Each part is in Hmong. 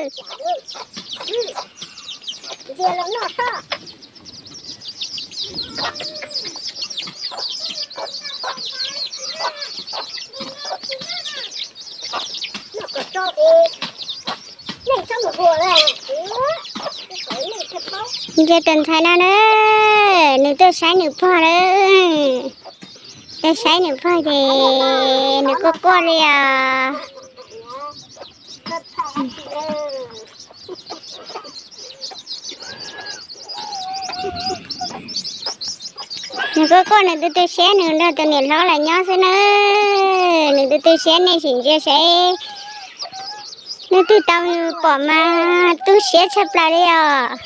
Ntsia los noj tso. Noj kom tso es neeg txhob mus huam lawm. Ntsia tus ntxhais no na, nws tuaj saib nws pog na. Tuaj saib nws pog ces nws quaj quaj li os. Nws quaj quaj nws tu tu siab nws nrog tus niam hlob lawv nyob xwb na. Nws tu tu siab nej sim ntsia seb leej twg tau pom mas tu siab tshaj plaws li os.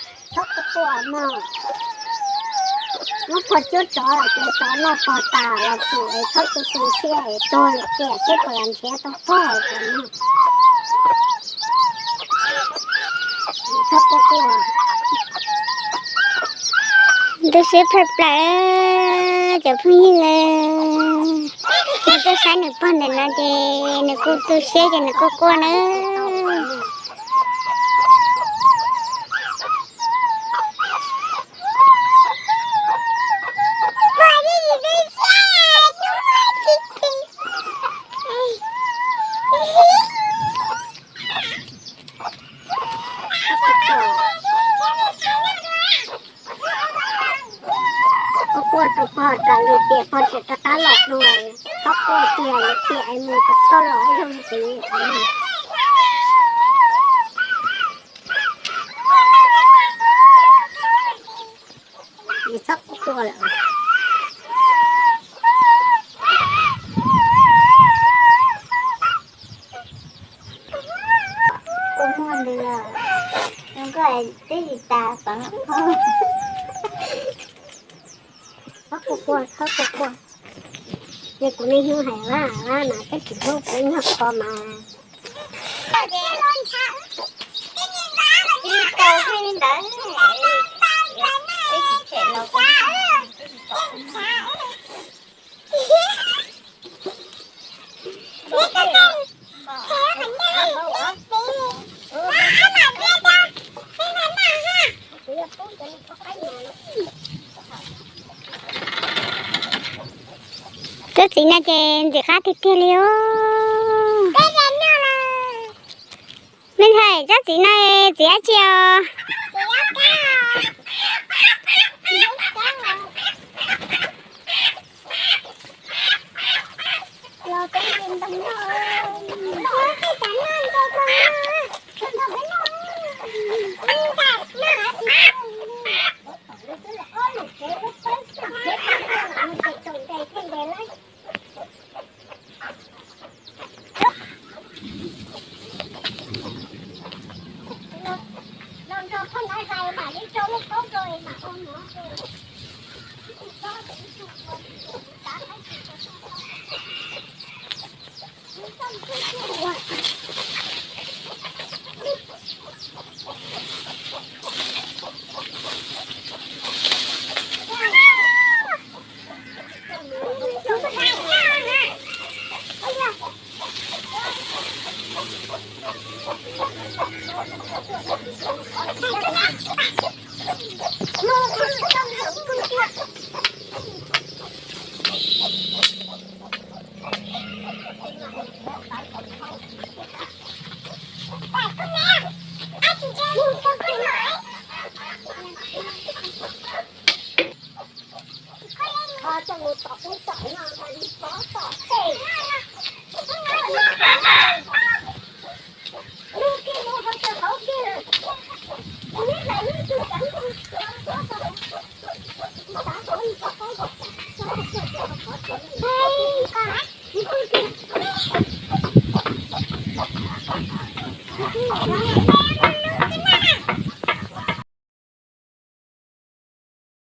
Muab pog cuab tsov ces tsov noj pog tas los tsum es txhob tu tu siab es tuag lawm tiam seb puas yog nrhiav tau pog. Tu siab tshaj plaws cov phooj ywg, nws tuaj saib nws pog ntawm no ces nws kuj tu siab ces nws kuj quaj na. Quaj rau pog raws li tias pog tseem rov qab los dua, txhob quaj tiag li tiam es mus kom txhob los ib zaug ntxiv. Txhob quaj lawm. Kuv muaj nws, zoo nkauj twb tsis tas pov. Txhob quaj quaj, txhob quaj quaj. Ces kuv niaj hnub hais Vab, Vab mas peb tsis hlub kuv nyuag ko mas. Tau li ntawd, peb tsis them los. Tub txiv no ces ntxim qab tiag tiag li os. Me ntxhais, tsob txiv no txiv dab tsi os?